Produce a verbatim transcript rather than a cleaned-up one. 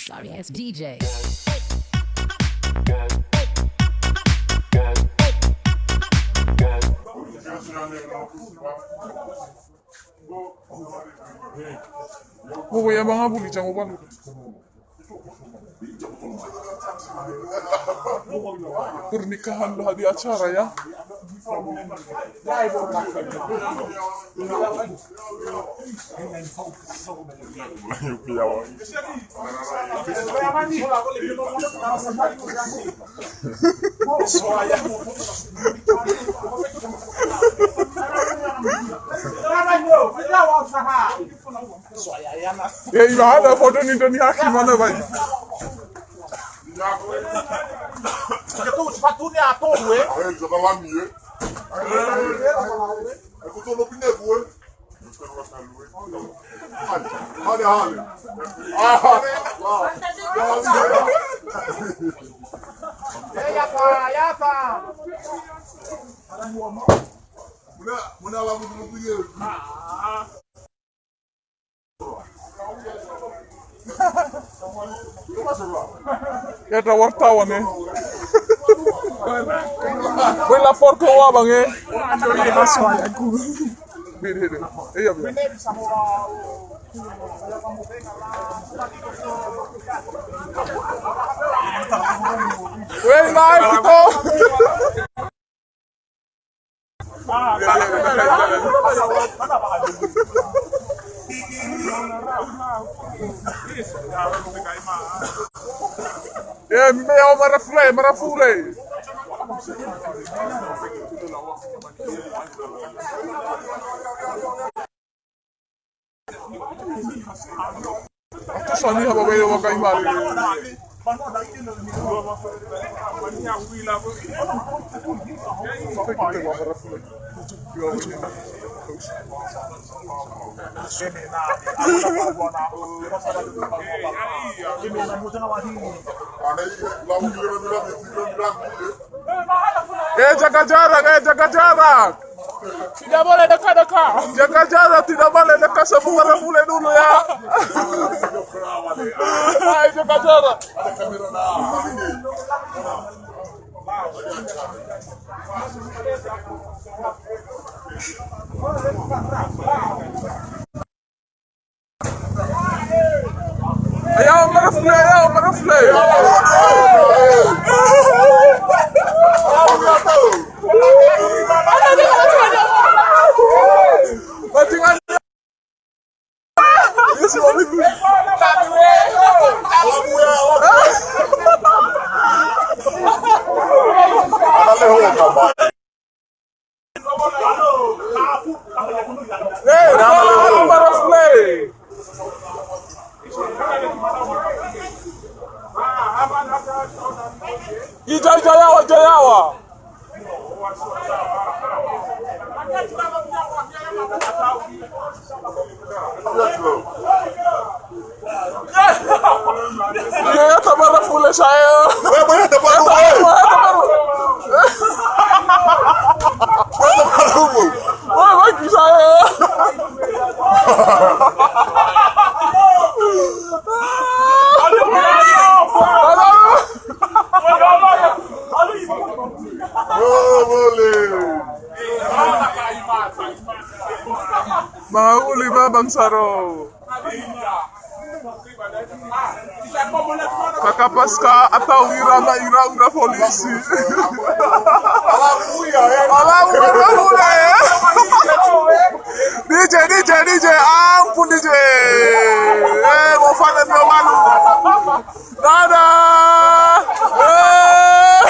Sorry ass D J. Pokoknya Bang Abu ni jangan malu. Pernikahan lah di acara ya. Eh, ila ada foto ni doni haki mana bai. Kita tuh sepatunya atau gue. Eh, jalan lami ya. Aku tuh lebih gue. Hale, hale. Ah, ah. Eh, ya, Pak, ya, Pak. Muna, muna labu dulu ya. Ya, ada wartawan, eh. Woi, lapor ke wa, Bang, eh. Bede, bede. Iya, bede. Woi, naik itu. Eh, mbe, oh, marafule, marafule. Atu sani ha babai wa kai mali. Eh, jaga jarak, eh, jaga jarak. Tidak boleh dekat-dekat. Jaga jarak, tidak boleh dekat, semua marafule dulu ya. Hai, jaga jarak. Ayo, marafule, ayo, marafule. Mati, mati. Ija, ija yaŵa, ija yaŵa. Ya, ya, tabarafule saya. Weh, banyak tabaru, weh. Tabaru. Banyak tabaru, weh. Weh, bagi saya. Aduh. Oh, boleh. Mauli ba bangsa ro. Kakapas ka atau ira na ira ura polisi. Alam ura, ura, ura. D J, D J, D J, ampun D J. Eh, mau fana dua malu. Dadah. Eh.